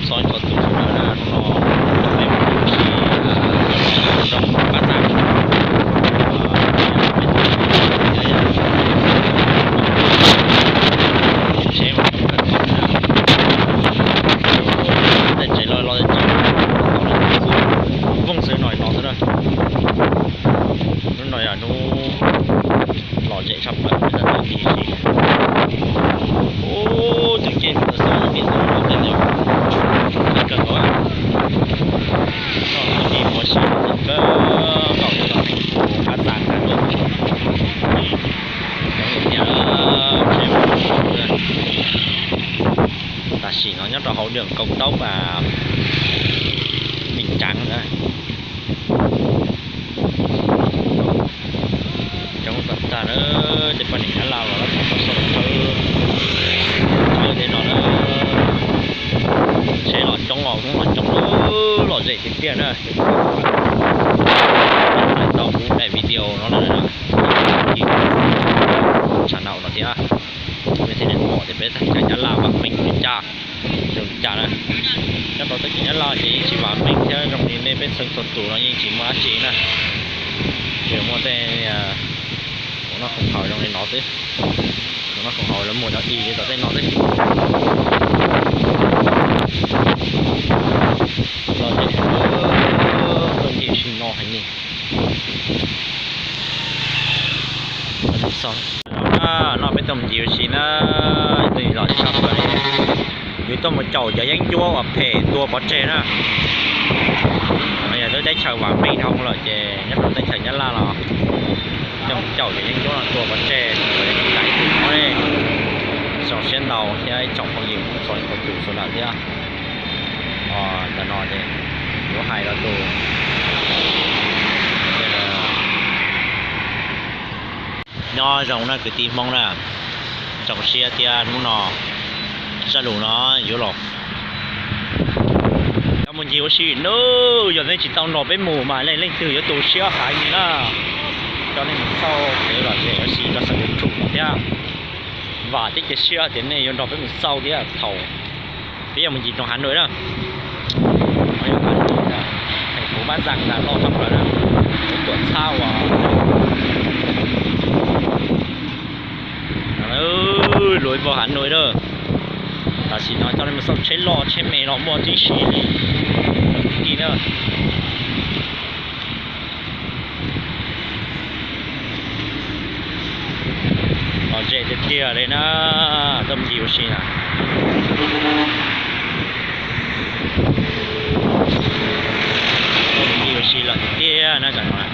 Txog ib txhia tus sawv daws na, hnub no peb mus ua si rau Pab Txas. Tsheb mas coob kawg nkaus na. Tej tsev loj loj tej tsev, vooj xwb no no xwb na. Hnub no yog hnub lom zem tshaj plaws, tab tom ncig si. Ub, tus ceg mus xauj niam tus no tej no kawg nkaus. Txog tus ncig ua si kawg nkaus, txog Pab Txas ntag lauj. Coob tiag tiag, tsheb mus. Tam sim no nyob rau hauv đường cao tốc Bình Chánh na. Coob tag tag na, tej poj niam Nyab Laj los lawv tau xauj thawb thawb tej no na. Tsheb los coob, hnub los coob, lom zem tiag tiag na. Tau kuv daim video no na, tsam no no thiab, peb thiaj li pom tias peb teb chaws Nyab Laj vam meej li cas, zoo li cas na. Nyob rau teb chaws Nyab Laj ces yeej tsis vam meej thiab, zoo li nej peb txhua tus no yeej tsis muaj dab tsi na. Tsuas muaj tej tus noj khoom haum zoo li no xwb. Tus noj khoom haum lawv muag cov ib li tom tej no xwb. Los ces tuaj ncig ua si no heev li. No peb tuaj mus ncig ua si na, tuaj ncig los tsis tau tuaj li. Yus tuaj mus caum cov yeeb ncuab uas phem tua pov tseg na. Yog lub teb chaws vam meej dhau lawm ces nyob rau teb chaws Nyab Laj los coj mus caum cov yeeb ncuab no tua pov tseg, tsis kam ib tug mob li. Zoo siab ntau thiab ib tsoom phooj ywg txhua leej txhua tus sawv daws thiab. Ntawm no ces yuav hais rau tus nyob zoo na kwv tij Hmoob na, zoo siab thiab hnub no zaj lus no yuav los coj mus ncig ua si na. Yog nej tsis tau nrog peb mus mas leej leej twg yuav tu siab heev li na. Coj nej mus xauj kev lom zem ua si rau saum YouTube no thiab. Vam thiab cia siab tias nej yuav nrog peb mus xauj thiab thaum peb yuav mus ncig rau Hà Nội na. Thành phố Bắc Giang ntag, loj tshaj plaws na. Tuam txhab uas luag ib vo Hà Nội na. Tam sim no coj nej mus xauj tsheb loj tsheb me los muaj tib si li na. Lom zem tiag tiag li na, tuaj mus ncig ua si na. Tuaj mus ncig ua si lom tiag tiag na.